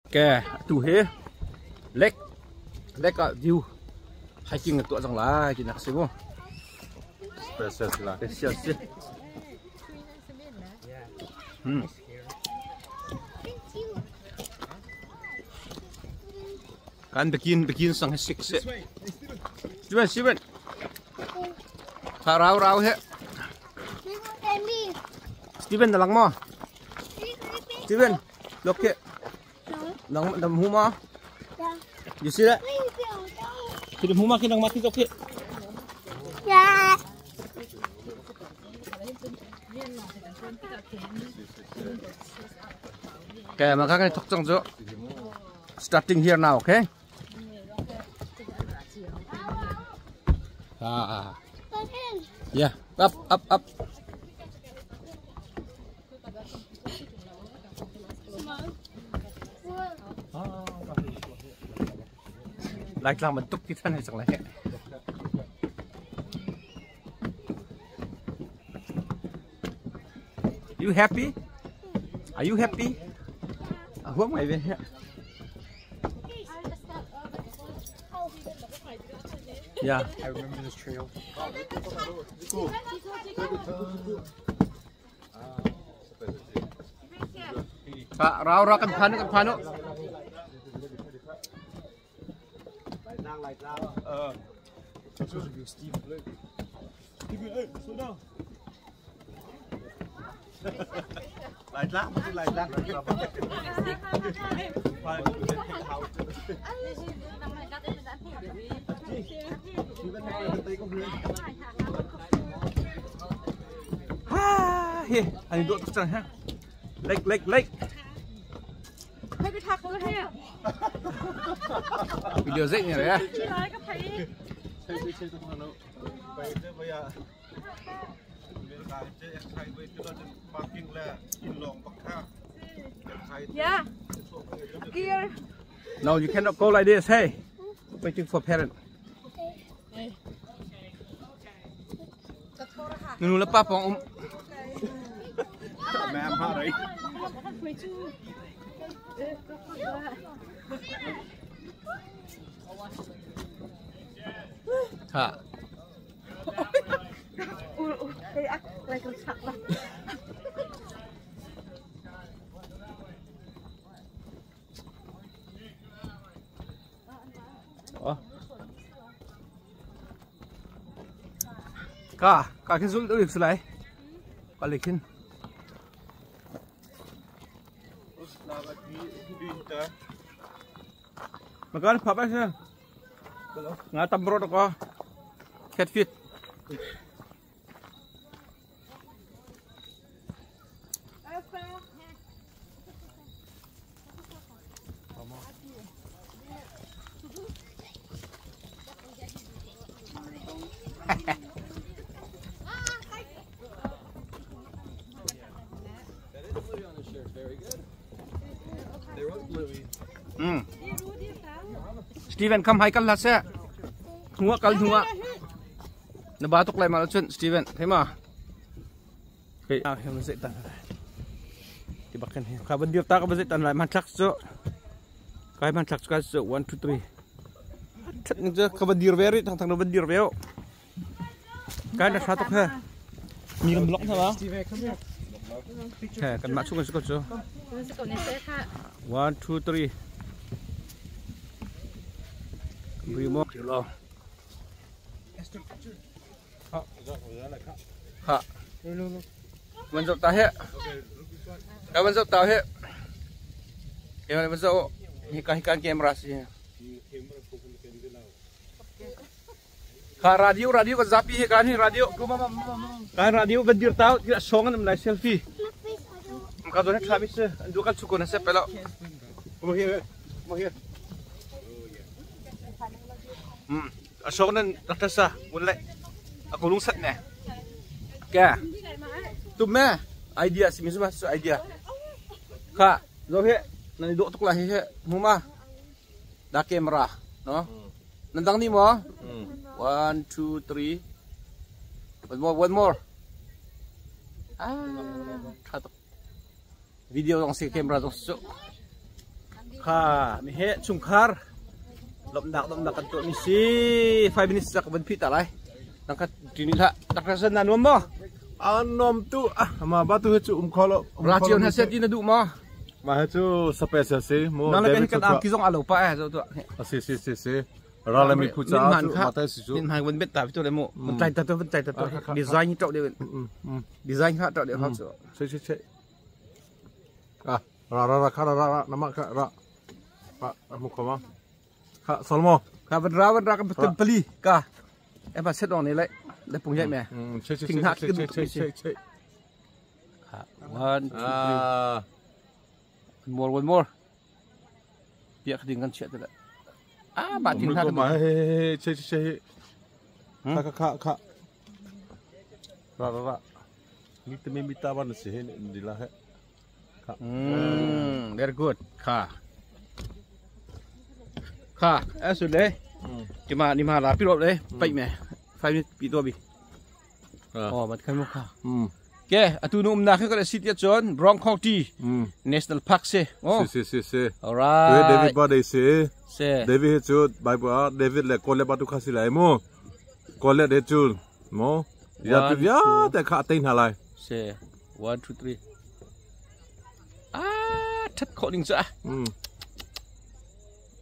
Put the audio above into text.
Ke atu hi lek lek ah view hiking na tuah cang lai ti nak si mu. Special si la. Special si. Kan bikin bikin sang hi sik se. Steven Steven. Tha rau rau he. Steven na lang mo. Steven, look here. Nang nam hu ma? You see that? Khi hu ma khi nang ma khi khi. Okay, mà các cái thọc trong chỗ. Starting here now, okay? Ah. Yeah, up, up, up. Laitlang bantuk ti than hei cang lai. You happy? Are you happy? À, huống mày về. Yeah. I remember this trail. Ka rau ra kan phanu kan phanu. Supposed to be Steve Blake. Steve, hey, slow down. Lại lắc, lại lắc. Ha, hi, anh độ tuk cang ha. Lake lake lake. Video dễ nhỉ đấy. Yeah. Here. No, you cannot go like this. Hey, waiting for parent. Nunu le pa pong um. Mẹ em hát đấy. Ha. Ủa? Ka, ka khin zul lik sulai. Ka lik khin. Makan papa sa. Nga tambro to ko. Cat fit. Steven come hai kal la se. Thunga kal thunga. Na ba tok lai ma chun Steven thấy mà. Cái à hem dậy tan. Ti bakan he. Ka bandir ta ka ba dậy tan lai man thak so. Kai man thak ka so 1 2 3. That ning ka bandir very thang thang na bandir veo. Kai na tha tok he. Mi lam blok tha ba. Steve, come here. He kan ma chung ka so. 1 2 3. Remote lo. Ha. Vẫn dọc ta hết. Cái vẫn dọc tao hết. Cái vẫn dọc. Hi kan camera si. Ka radio radio ka zapi hi kan hi radio. Kan radio bandir tao tidak songan lai selfie. Ka do ne thabis andu kal chukon se pela. Come here. Come here. Asok nan ratasa mulai aku lungsat ne. Ka. Tu me idea si misma su idea. Ka, zo he nan do tuk la he he muma. Da camera, no? Nandang ni mo? 1 2 3. One more, one more. Ah, tha tuk. Video dong si camera dong su. Kha mi he chungkhar lomnak lomnak kan tuah mi si 5 minutes cak van phih ta lai. Nang kha tini hlah. Dr. San na nuam maw? An nom tu ah ma ba tu he chu um kholo. Ra chion ha set ti na duh maw? Ma he chu special si mo Nang le kan kan ki zong alo pa eh zo tu. Si si si si. Ra le mi phu cha chu ma tai si chu. Min hman van bet ta tu le mu. Mun tai ta tu van tai ta tu. Design hi tau de. Design kha tau de ha chu. Si si si. Ah ra ra ra kha ra ra ra nama kha ra. Ra mu kho ma. Kha Solmo. Kha van ra van ra kan tem pali ka. Em ba set on ni lai. Le pung yai me. Che che che che che che. Kha 1 2 3. One more one more. Piak ding kan chiah te le. Ah ba ting ha ma he che che che. Kha kha kha kha. Ra ra ra. Mi te mi mi ta ban se he di la he. Very good. Kha. Kha, asu le. Tima ni ma la pi rop le, pai me. 5 minute pi to bi. Oh, mat khan mo kha. Ke, atu nu umna kha ka sit ya chon Brong County National Park se. Oh. Si si si. All right. David birthday si. Se. David he chu Bible ah David le Kole batu kha si lai mu. Kole de chu mo. Ya tu ya te kha te hna lai. Se. 1 2 3. Ah, that kho ding cha.